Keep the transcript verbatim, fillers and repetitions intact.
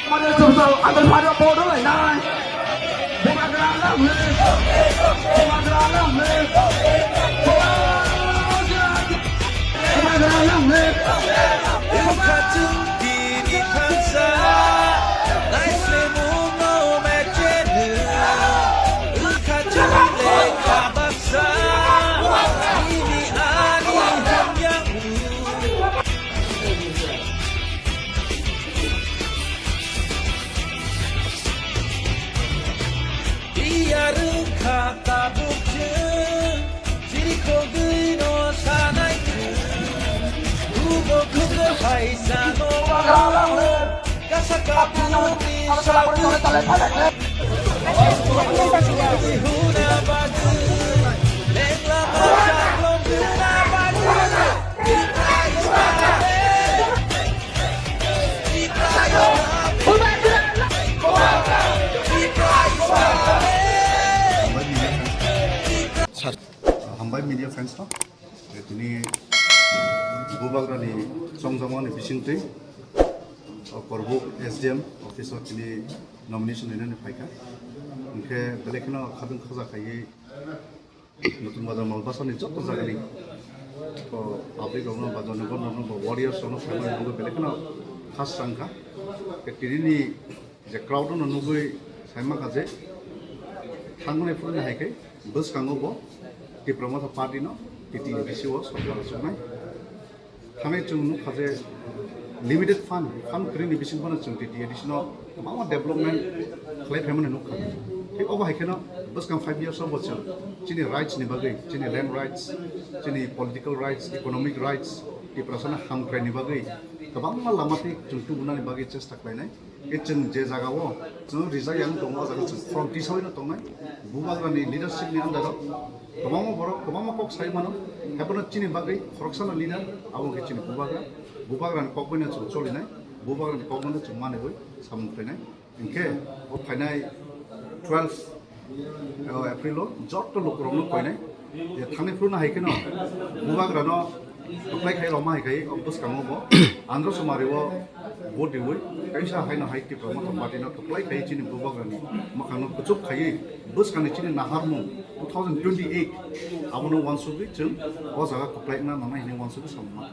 Ada sumsel, ada pada bodoh lainai. Bubagra lang live. Bubagra lang live. Bubagra lang live. Wngkha chwng tini thansa, naislemungno mechenu. Wngkha chwng lekha baksa, nini ani hamya. Iya rwngkha tabuk chwng, chiri kogwino sanai chwng. Bubo khugo hai sano, kasa kapuni sogwi. Huna bagwi, lengla masa longwna bagwi. Sir. Hambai media friends no. Tini Bubagrani chongjamani bisingtwi, o, Korbuk S D M office o tini nomination rinani phaikha. Hwnkhe belai kheno khadwng khaja khaiwi Nutun Bazar Malbasani joto jagani, o, public rokno ba jonogon rokno ba warriors rokno saimani bagwi belai kheno khas rangkha. Tei tinini je crowd no nugwi saimankha je thangmani phuru hai khe bwskango bo Tipra Motha Party no T T A D C o sorkar rwchapnai. Thani chwng nukha je limited fund, fund kwrwini bising phano chwng T T A D C no kwbangma development khlai phaimani nukha. Thik obo hai kheno bwskang five years o bo chwng chini rights ni bagwi, chini land rights, chini political rights, economic rights, Tiprasano hamkraini bagwi kwbangma lama twi chwng tubunani bagwi chesta khlainai. Tei chwng je jagao chwng rijak yang tongo, o jaga chwng from tisawino tongnai. Bubagrani leadership ni under o kwbangma borok kwbangma kok sai mano. Haiphano chini bagwi khoroksano leader, abo hwnkhe chini Bubagra. Bubagrani kokboino chwng cholinai, Bubagrani kokboino chwng manwi samung khlainai. Hinkhe o phainai twelve o April o joto lukurokno koinai je thangni phuru no hai kheno Bubagrano kwplai khai rwma hai khai o bwskango bo Andhra Sumari o vote riwi kaisa haino hai Tipra Motha Party no kwplai khai chini Bubagrani mwkhangno kuchuk khaiwi bwskangni chini naharmung two thousand twenty-eight abono uansugwi chwng o jaga kwplai wngna nangnai hinwi uansugwi samung ma.